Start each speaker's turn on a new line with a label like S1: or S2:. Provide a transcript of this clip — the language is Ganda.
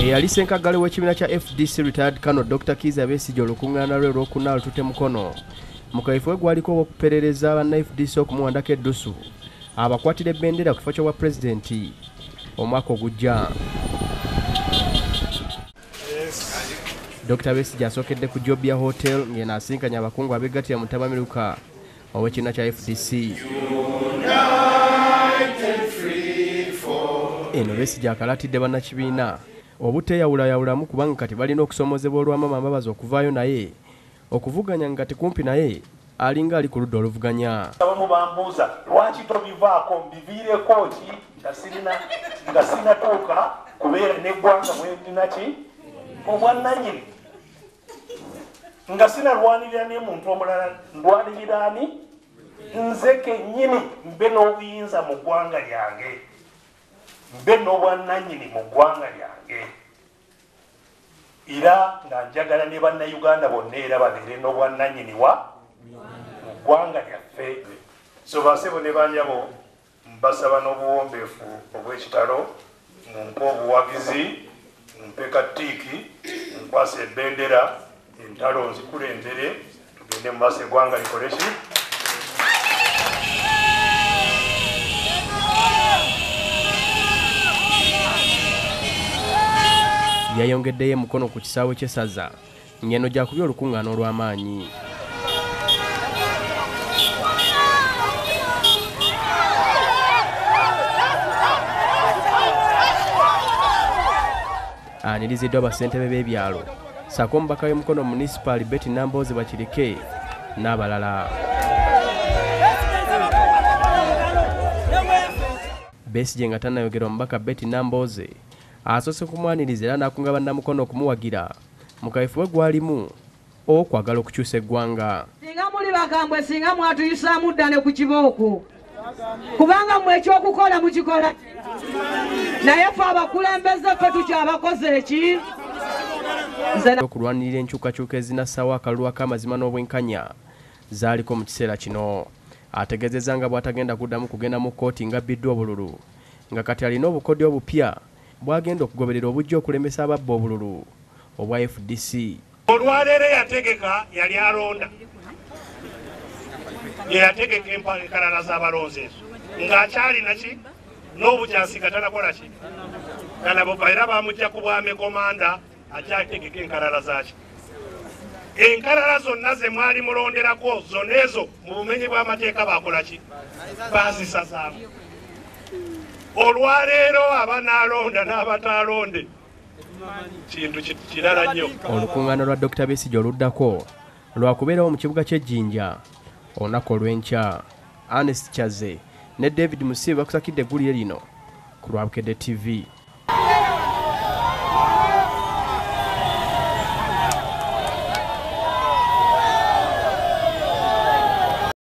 S1: Eyali ssenkaggale w'ekibiina kya FDC retired Colonel Dr. Kizza Besigye olukuŋŋaana lwe olwokuna alutute Mukono mu kaweefube gwaliko ow'okuperereza banna FDC okumuwandako eddusu abakwatira ebendera ku kifo ky'obwa pulezidenti omwaka ogujja. Dr. Besigye asookedde ku Jobia Hotel ng'eno asinkanye abakungu abeegattira mu ttabamiruka ow'ekibiina kya FDC. Eno Besigye akalatidde bannakibiina obuteeyawulayawulamu kubanga kati balina okusoomozebwa olw'Amama Mbabazi okuvaayo naye okuvuganya nga tekumpi naye alinga ali ku ludda oluvuganya.
S2: Abamu bambuuza lwaki tobivaako, mbiviireko ki nga sinatuuka kubeera n'eggwanga mwendina ki obwannannyini, nga sinalwanirira ne muntu omulala, ndwanirira ani? Nze kennyini mbe n'obuyinza mu ggwanga lyange, mbe n'obwannannyini mu ggwanga lyange, era nga njagala ne bannayuganda bonna era babeere n'obwannannyini wa mu ggwanga lyaffe. So basebo ne bannyabo, mbasaba n'obuwombeefu obw'ekitalo mumpe obuwagizi, mumpe kattiiki, nkwase ebendera, entalo nzikulembere, tugende mu maaso eggwanga likole ki?
S1: Yayongeddeyo Mukono ku kisaawe ky'essaza ng'eno gyakubye olukuŋŋaana olw'amaanyi. Aniriziddwa bassentebe b'ebyalo ssaako omubaka w'e Mukono munisipaali Betty Nambooze Bakireke n'abalala. Besigye nga tannayogera, omubaka Betty Nambooze asoose kumwaniriza era n'akunga bannamukono okumuwagira mu kaweefube gw'alimu ow'okwagala okukyusa eggwanga.
S3: Singa muli bakambwe, singa mwatuyisaamu dda ne ku kibooko, kubanga mmwe ekyokukola mukikola, naye ffe abakulembeze ffe tukyabakoze eki?
S1: Okulwanirira enkyukakyuka ezinassaawo akalulu ak'amazima n'obwenkanya zaaliko mu kiseera kino. Ategeezezza nga bw'atagenda kuddamu kugenda mu kkooti ng'abbiddwa obululu, nga kati alina obukodyo obupya bw'agenda okugoberera obujja okulemesa ababba obululu obwa FDC.
S2: Olwaleero yategeka yali alonda, yeyategeka enkalala z'abalonzi ezo ng'akyalina ki n'obujansi nga tanakola ki tanabuva, era bamujja ku bwame komanda akyategeka enkalala zaaki. Enkalala zonna ze mwali mulonderako zonna ezo mu bumenyi bw'amateeka bakola ki? Baazisazaamu. Olwaleero abanaalonda n'abataalonde kintu kirala nnyo.
S1: Olukuŋŋaana lwa Dr. Besigye oluddako lwakubeerawo mu kibuga ky'e Jinja olunaku olw'enkya. Ernest Kyaze ne David Musibe bakusakidde eggulire lino ku lwa Bukedde TV.